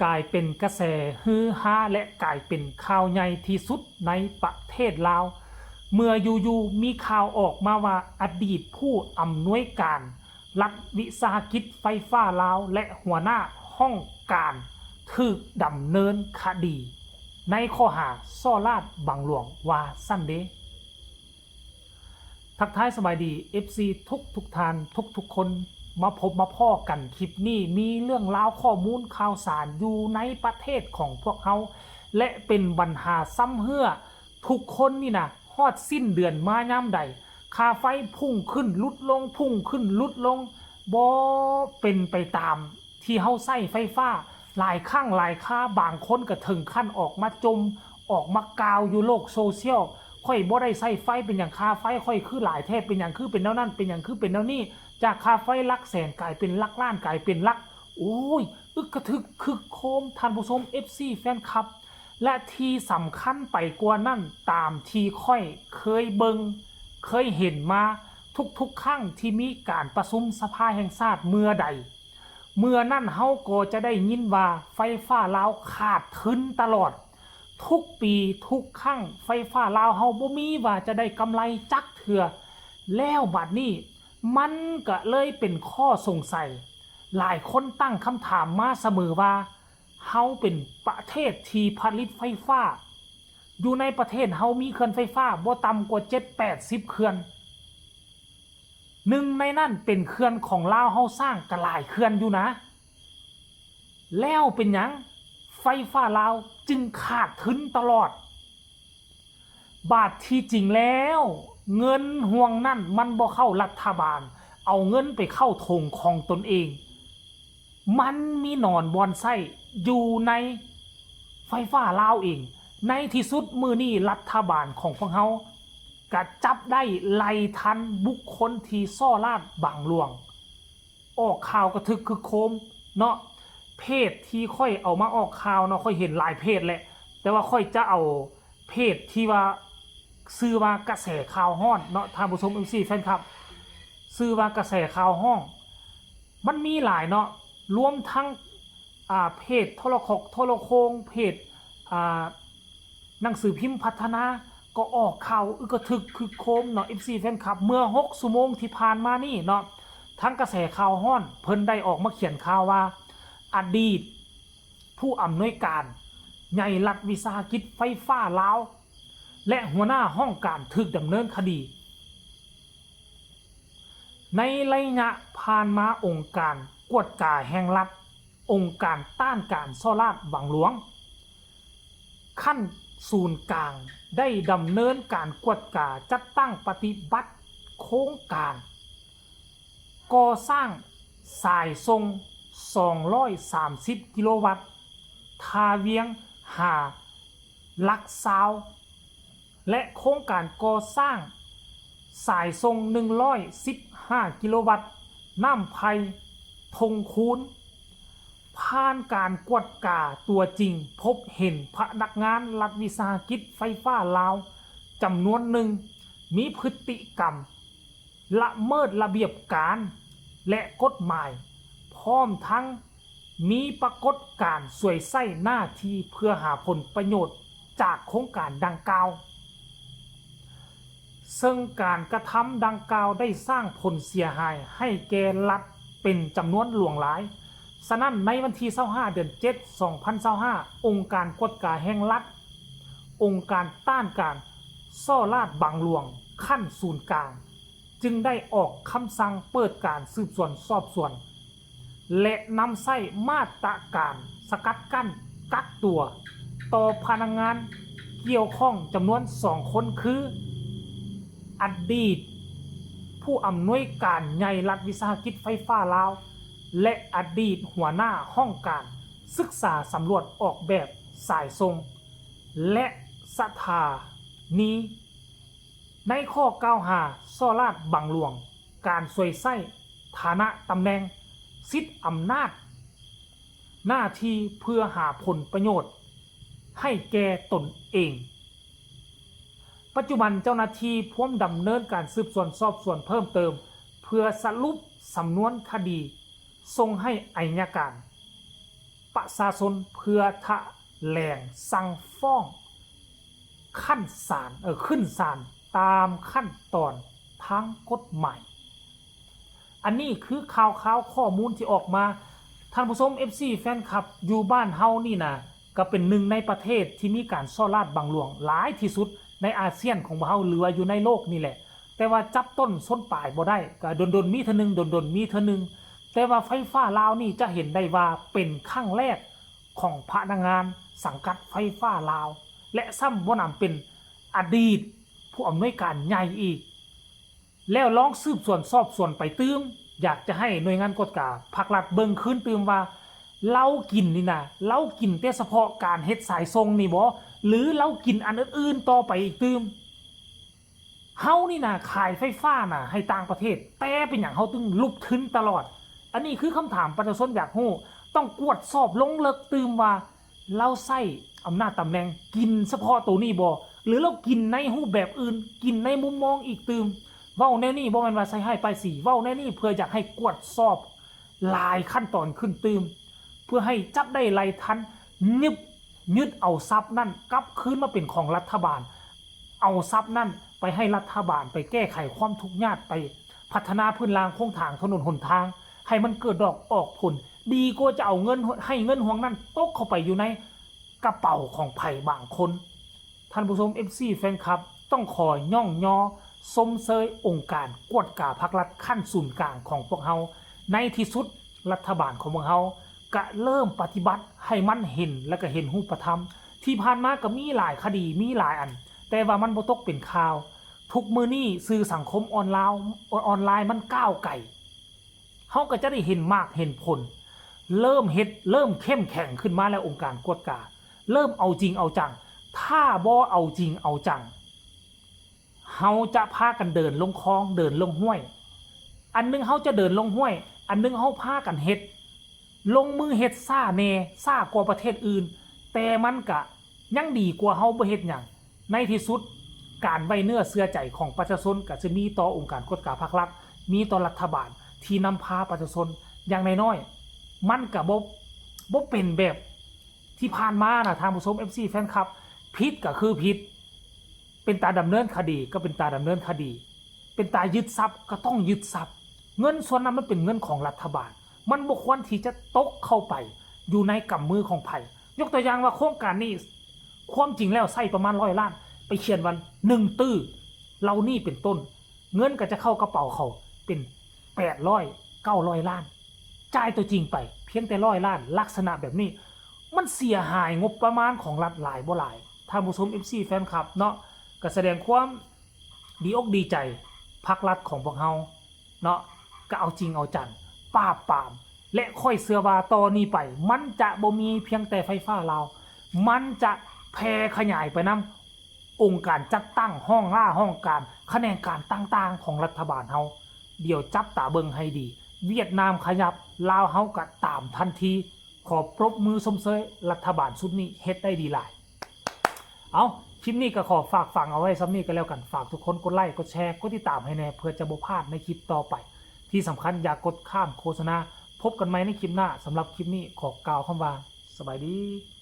ກາຍເປັນກະແສຮືຮາ ແລະ ກາຍເປັນຂ່າວໃຫຍ່ທີ່ສຸດໃນປະເທດລາວ ເມື່ອຢູ່ໆມີຂ່າວອອກມາວ່າ ອະດີດຜູ້ອຳນວຍການລັດວິສາຫະກິດໄຟຟ້າລາວ ແລະ ຫົວໜ້າຫ້ອງການ ຖືກດຳເນີນຄະດີໃນຂໍ້ຫາສໍ້ລາດບັງຫຼວງ ວ່າຊັ້ນເດ. ທັກທາຍສະບາຍດີ ເອັຟຊີ ທຸກໆທ່ານ ທຸກໆຄົນ ມາພົບມາພໍ້ກັນຄລິບນີ້ ມີເລື່ອງລາວຂໍ້ມູນຂ່າວສານຢູ່ໃນປະເທດຂອງພວກເຮົາ ແລະ ເປັນບັນຫາຊຳເຮື້ອ ທຸກຄົນນີ້ນະ ຮອດສິ້ນເດືອນມາຍາມໃດ ຄ່າໄຟພຸ່ງຂຶ້ນຫຼຸດລົງ ພຸ່ງຂຶ້ນຫຼຸດລົງ ບໍ່ເປັນໄປຕາມ ທີ່ເຮົາໃຊ້ໄຟຟ້າ ຫຼາຍຄັ້ງຫຼາຍຄາ ບາງຄົນກໍເຖິງຂັ້ນອອກມາຈົ່ມ ອອກມາກ່າວຢູ່ໂລກໂຊຊຽວ ຂ້ອຍບໍ່ໄດ້ໃຊ້ໄຟ ເປັນຫຍັງຄ່າໄຟຂ້ອຍຄືຫຼາຍແທ້ ເປັນຫຍັງຄືເປັນແນວນັ້ນ ເປັນຫຍັງຄືເປັນແນວນີ້ ຈາກຄ່າໄຟຫຼັກແສນກາຍເປັນຫຼັກລ້ານ ກາຍເປັນຫຼັກ ໂອ້ຍ ອຶກກະທຶກຄຶກໂຄມ ທ່ານຜູ້ຊົມ ເອັຟຊີ ແຟນຄລັບ ແລະ ທີ່ສຳຄັນໄປກວ່ານັ້ນ ຕາມທີ່ຂ້ອຍເຄີຍເບິ່ງ ເຄີຍເຫັນມາ ທຸກໆຄັ້ງທີ່ມີການປະຊຸມສະພາແຫ່ງຊາດເມື່ອໃດ ເມື່ອນັ້ນເຮົາກໍຈະໄດ້ຍິນວ່າໄຟຟ້າລາວຂາດທຶນຕະຫຼອດ. ທຸກປີທຸກຄັ້ງໄຟຟ້າລາວເຮົາບໍ່ມີວ່າຈະໄດ້ກຳໄລຈັກເທື່ອ. ແລ້ວບັດນີ້ມັນກະເລີຍເປັນຂໍ້ສົງໄສ, ຫຼາຍຄົນຕັ້ງຄຳຖາມມາສະເໝີວ່າ ເຮົາເປັນປະເທດທີ່ຜະລິດໄຟຟ້າ, ຢູ່ໃນປະເທດເຮົາມີເຂື່ອນໄຟຟ້າບໍ່ຕ່ຳກວ່າເຈັດແປດສິບເຂື່ອນ. ໜຶ່ງໃນນັ້ນເປັນເຂື່ອນຂອງລາວເຮົາສ້າງກະຫຼາຍເຂື່ອນຢູ່ນະ. ແລ້ວເປັນຫຍັງໄຟຟ້າລາວຈຶ່ງຂາດທຶນຕະຫຼອດ? ບາດທີ່ຈິງແລ້ວເງິນຫ່ວງນັ້ນມັນບໍ່ເຂົ້າລັດຖະບານ, ເອົາເງິນໄປເຂົ້າຖົງຂອງຕົນເອງ. ມັນມີໜອນບ່ອນໃຊ້ຢູ່ໃນໄຟຟ້າລາວເອງ. ໃນທີ່ສຸດມື້ນີ້ລັດຖະບານຂອງພວກເຮົາກະຈັບໄດ້ໄລ່ທັນບຸກຄົນທີ່ສໍ້ລາດບັງຫຼວງ ອອກຂ່າວກະທຶກຄຶກໂຄມເນາະ. ເພຈທີ່ຂ້ອຍເອົາມາອອກຂ່າວເນາະ ຂ້ອຍເຫັນຫຼາຍເພຈແຫຼະ ແຕ່ວ່າຂ້ອຍຈະເອົາເພຈທີ່ວ່າຊື່ວ່າກະແສຂ່າວຮ້ອນເນາະ ທ່ານຜູ້ຊົມ ເອັຟຊີ ແຟນຄລັບ ຊື່ວ່າກະແສຂ່າວຮ້ອນ ມັນມີຫຼາຍເນາະ ລວມທັງ ອ່າ ເພຈໂທລະຄົກໂທລະໂຂງ ເພຈ ອ່າ ໜັງສືພິມພັດທະນາ ກໍອອກຂ່າວອຶກກະທຶກຄຶກໂຄມເນາະ ເອັຟຊີ ແຟນຄລັບ ເມື່ອຫົກຊົ່ວໂມງທີ່ຜ່ານມານີ້ເນາະ ທາງກະແສຂ່າວຮ້ອນເພິ່ນໄດ້ອອກມາຂຽນຂ່າວວ່າ ອະດີດຜູ້ອຳນວຍການໃຫຍ່ລັດວິສາຫະກິດໄຟຟ້າລາວ ແລະ ຫົວໜ້າຫ້ອງການຖືກດຳເນີນຄະດີ. ໃນໄລຍະຜ່ານມາ ອົງການກວດກາແຫ່ງລັດ, ອົງການຕ້ານການສໍ້ລາດບັງຫຼວງ ຂັ້ນສູນກາງ ໄດ້ດຳເນີນການກວດກາຈັດຕັ້ງປະຕິບັດໂຄງການກໍ່ສ້າງສາຍສົ່ງສອງຮ້ອຍສາມສິບກິໂລວັດ ທ່າວຽງຫາຫຼັກຊາວ ແລະ ໂຄງການກໍ່ສ້າງສາຍສົ່ງໜຶ່ງຮ້ອຍສິບຫ້າກິໂລວັດ ນ້ຳໄຜ່ ທົ່ງຄູນ. ຜ່ານການກວດກາຕົວຈິງ ພົບເຫັນພະນັກງານລັດວິສາຫະກິດໄຟຟ້າລາວຈຳນວນໜຶ່ງ ມີພຶດຕິກຳ ລະເມີດລະບຽບການ ແລະ ກົດໝາຍ, ພ້ອມທັງມີປາກົດການສວຍໃຊ້ໜ້າທີ່ເພື່ອຫາຜົນປະໂຫຍດຈາກໂຄງການດັ່ງກ່າວ, ເຊິ່ງການກະທຳດັ່ງກ່າວໄດ້ສ້າງຜົນເສຍຫາຍໃຫ້ແກ່ລັດເປັນຈຳນວນຫຼວງຫຼາຍ. ສະນັ້ນ, ໃນວັນທີຊາວຫ້າ ເດືອນເຈັດ ສອງພັນຊາວຫ້າ ອົງການກວດກາແຫ່ງລັດ, ອົງການຕ້ານການສໍ້ລາດບັງຫຼວງຂັ້ນສູນກາງ ຈຶ່ງໄດ້ອອກຄຳສັ່ງເປີດການສືບສວນສອບສວນ ແລະ ນຳໃຊ້ມາດຕະການສະກັດກັ້ນກັກຕົວຕໍ່ພະນັກງານກ່ຽວຂ້ອງຈຳນວນສອງຄົນ ຄື ອະດີດຜູ້ອຳນວຍການໃຫຍ່ລັດວິສາຫະກິດໄຟຟ້າລາວ ແລະ ອະດີດຫົວໜ້າຫ້ອງການສຶກສາສຳຫຼວດອອກແບບສາຍສົ່ງ ແລະ ສະຖານີ. ໃນຂໍ້ກ່າວຫາສໍ້ລາດບັງຫຼວງ, ການສວຍໃຊ້ຖານະຕຳແໜ່ງ, ສິດອຳນາດ, ໜ້າທີ່ເພື່ອຫາຜົນປະໂຫຍດໃຫ້ແກ່ຕົນເອງ. ປັດຈຸບັນເຈົ້າໜ້າທີ່ພວມດຳເນີນການສືບສວນສອບສວນເພີ່ມເຕີມ ເພື່ອສະຫຼຸບສຳນວນຄະດີ ສົ່ງໃຫ້ໄອຍະການ. ປະຊາຊົນເພື່ອຖະແຫຼງສັ່ງຟ້ອງຂັ້ນສານ ເອີ ຂຶ້ນສານຕາມຂັ້ນຕອນທາງກົດໝາຍ. ອັນນີ້ຄືຂ່າວຄາວຂໍ້ມູນທີ່ອອກມາ. ທ່ານຜູ້ຊົມ ເອັຟຊີ ແຟນຄລັບ ຢູ່ບ້ານເຮົານີ້ນະ ກໍເປັນໜຶ່ງໃນປະເທດທີ່ມີການສໍ້ລາດບັງຫຼວງຫຼາຍທີ່ສຸດໃນອາຊຽນຂອງພວກເຮົາ ຫຼືວ່າຢູ່ໃນໂລກນີ້ແຫຼະ. ແຕ່ວ່າຈັບຕົ້ນຊົນປາຍບໍ່ໄດ້ ກໍດົນໆມີເທື່ອໜຶ່ງ ດົນໆມີເທື່ອໜຶ່ງ. ແຕ່ວ່າໄຟຟ້າລາວນີ້ຈະເຫັນໄດ້ວ່າເປັນຄັ້ງແລກຂອງພະນັກງານສັງກັດໄຟຟ້າລາວ ແລະ ຊ້ຳບໍ່ໜຳເປັນອະດີດຜູ້ອຳນວຍການໃຫຍ່ອີກ. ແລ້ວລອງສືບສວນສອບສວນໄປຕື່ມ, ຢາກຈະໃຫ້ໜ່ວຍງານກວດກາພາກລັດເບິ່ງຄືນຕື່ມວ່າ ລາວກິນນີ້ນະ ລາວກິນແຕ່ສະເພາະການເຮັດສາຍສົ່ງນີ້ບໍ ຫຼືລາວກິນອັນອື່ນໆຕໍ່ໄປອີກຕື່ມ? ເຮົານີ້ນະຂາຍໄຟຟ້ານະໃຫ້ຕ່າງປະເທດ, ແຕ່ເປັນຫຍັງເຮົາຈຶ່ງຫຼຸບທຶນຕະຫຼອດ? ອັນນີ້ຄືຄຳຖາມປະຊາຊົນຢາກຮູ້. ຕ້ອງກວດສອບລົງເລິກຕື່ມວ່າ ລາວໃຊ້ອຳນາດຕຳແໜ່ງກິນສະເພາະໂຕນີ້ບໍ ຫຼືລາວກິນໃນຮູບແບບອື່ນ, ກິນໃນມຸມມອງອີກຕື່ມ? ເວົ້າແນວນີ້ບໍ່ແມ່ນວ່າໃສ່ຮ້າຍປ້າຍສີ, ເວົ້າແນວນີ້ເພື່ອຢາກໃຫ້ກວດສອບຫຼາຍຂັ້ນຕອນຂຶ້ນຕື່ມ ເພື່ອໃຫ້ຈັບໄດ້ໄລ່ທັນ, ຍຶດ ຍຶດເອົາຊັບນັ້ນກັບຄືນມາເປັນຂອງລັດຖະບານ, ເອົາຊັບນັ້ນໄປໃຫ້ລັດຖະບານໄປແກ້ໄຂຄວາມທຸກຍາກ, ໄປພັດທະນາພື້ນລ່າງໂຄງທາງຖະໜົນຫົນທາງ ໃຫ້ມັນເກີດດອກອອກຜົນ, ດີກວ່າຈະເອົາເງິນ ໃຫ້ເງິນຮ່ວງນັ້ນຕົກເຂົ້າໄປຢູ່ໃນກະເປົາຂອງໃຜບາງຄົນ. ທ່ານຜູ້ຊົມ ເອັຟຊີ ແຟນຄລັບ, ຕ້ອງຂໍຍ້ອງຍໍຊົມເຊີຍອົງການກວດກາພາກລັດຂັ້ນສູນກາງຂອງພວກເຮົາ. ໃນທີ່ສຸດລັດຖະບານຂອງພວກເຮົາກະເລີ່ມປະຕິບັດໃຫ້ມັນເຫັນ ແລະ ກະເຫັນຮູບປະທຳ. ທີ່ຜ່ານມາກະມີຫຼາຍຄະດີ, ມີຫຼາຍອັນ, ແຕ່ວ່າມັນບໍ່ຕົກເປັນຂ່າວ. ທຸກມື້ນີ້ສື່ສັງຄົມອອນລາວ ອອນລາຍມັນກ້າວໄກ. ເຮົາກໍຈະໄດ້ເຫັນໝາກເຫັນຜົນ, ເລີ່ມເຮັດ ເລີ່ມເຂັ້ມແຂງຂຶ້ນມາແລ້ວ, ອົງການກວດກາເລີ່ມເອົາຈິງເອົາຈັງ. ຖ້າບໍ່ເອົາຈິງເອົາຈັງ, ເຮົາຈະພາກັນເດີນລົງຄອງ ເດີນລົງຫ້ວຍ, ອັນໜຶ່ງເຮົາຈະເດີນລົງຫ້ວຍ, ອັນໜຶ່ງເຮົາພາກັນເຮັດ. ລົງມືເຮັດຊ້າແດ່, ຊ້າກວ່າປະເທດອື່ນ, ແຕ່ມັນກະຍັງດີກວ່າເຮົາບໍ່ເຮັດຫຍັງ. ໃນທີ່ສຸດ, ການໄວ້ເນື້ອເຊື່ອໃຈຂອງປະຊາຊົນກໍຈະມີຕໍ່ອົງການກວດກາພາກລັດ, ມີຕໍ່ລັດຖະບານທີ່ນຳພາປະຊາຊົນ. ຢ່າງນ້ອຍໆ ມັນກໍບໍ່ ບໍ່ເປັນແບບທີ່ຜ່ານມານະ ທ່ານຜູ້ຊົມ ເອັຟຊີ ແຟນຄລັບ. ຜິດກໍຄືຜິດ, ເປັນຕາດຳເນີນຄະດີກໍເປັນຕາດຳເນີນຄະດີ, ເປັນຕາຍຶດຊັບກໍຕ້ອງຍຶດຊັບ. ເງິນສ່ວນນັ້ນມັນເປັນເງິນຂອງລັດຖະບານ, ມັນບໍ່ຄວນທີ່ຈະຕົກເຂົ້າໄປຢູ່ໃນກຳມືຂອງໃຜ. ຍົກຕົວຢ່າງວ່າໂຄງການນີ້ ຄວາມຈິງແລ້ວໃຊ້ປະມານຮ້ອຍລ້ານ, ໄປຂຽນວ່າໜຶ່ງຕື້ ເຫຼົ່ານີ້ເປັນຕົ້ນ, ເງິນກໍຈະເຂົ້າກະເປົາເຂົາເປັນແປດຮ້ອຍ ເກົ້າຮ້ອຍລ້ານ, ຈ່າຍຕົວຈິງໄປພຽງແຕ່ຮ້ອຍລ້ານ. ລັກສະນະແບບນີ້ ມັນເສຍຫາຍງົບປະມານຂອງລັດຫຼາຍບໍ່ຫຼາຍ? ທ່ານຜູ້ຊົມ ເອັຟຊີ ແຟນຄລັບເນາະ, ກໍສະແດງຄວາມດີອົກດີໃຈພັກລັດຂອງພວກເຮົາເນາະ, ກໍເອົາຈິງເອົາຈັງປາບປາມ. ແລະ ຂ້ອຍເຊື່ອວ່າຕໍ່ນີ້ໄປມັນຈະບໍ່ມີພຽງແຕ່ໄຟຟ້າລາວ, ມັນຈະແຜ່ຂະຫຍາຍໄປນຳອົງການຈັດຕັ້ງ, ຫ້ອງລາຫ້ອງການ, ຂະແໜງການຕ່າງໆຂອງລັດຖະບານເຮົາ. ດຽວຈັບຕາເບິ່ງໃຫ້ດີ, ຫວຽດນາມຂະຫຍັບ, ລາວເຮົາກໍຕາມທັນທີ. ຂໍປົບມືຊົມເຊີຍລັດຖະບານຊຸດນີ້, ເຮັດໄດ້ດີຫຼາຍ. ເອົາ, ຄລິບນີ້ກໍຂໍຝາກຝັງເອົາໄວ້ສ່ຳນີ້ກໍແລ້ວກັນ. ຝາກທຸກຄົນກົດໄລ, ກົດແຊ, ກົດຕິດຕາມໃຫ້ແດ່ ເພື່ອຈະບໍ່ພາດໃນຄລິບຕໍ່ໄປ. ທີ່ສຳຄັນຢ່າກົດຂ້າມໂຄສະນາ. ພົບກັນໃໝ່ໃນຄລິບໜ້າ. ສຳລັບຄລິບນີ້ຂໍກ່າວຄຳວ່າ ສະບາຍດີ.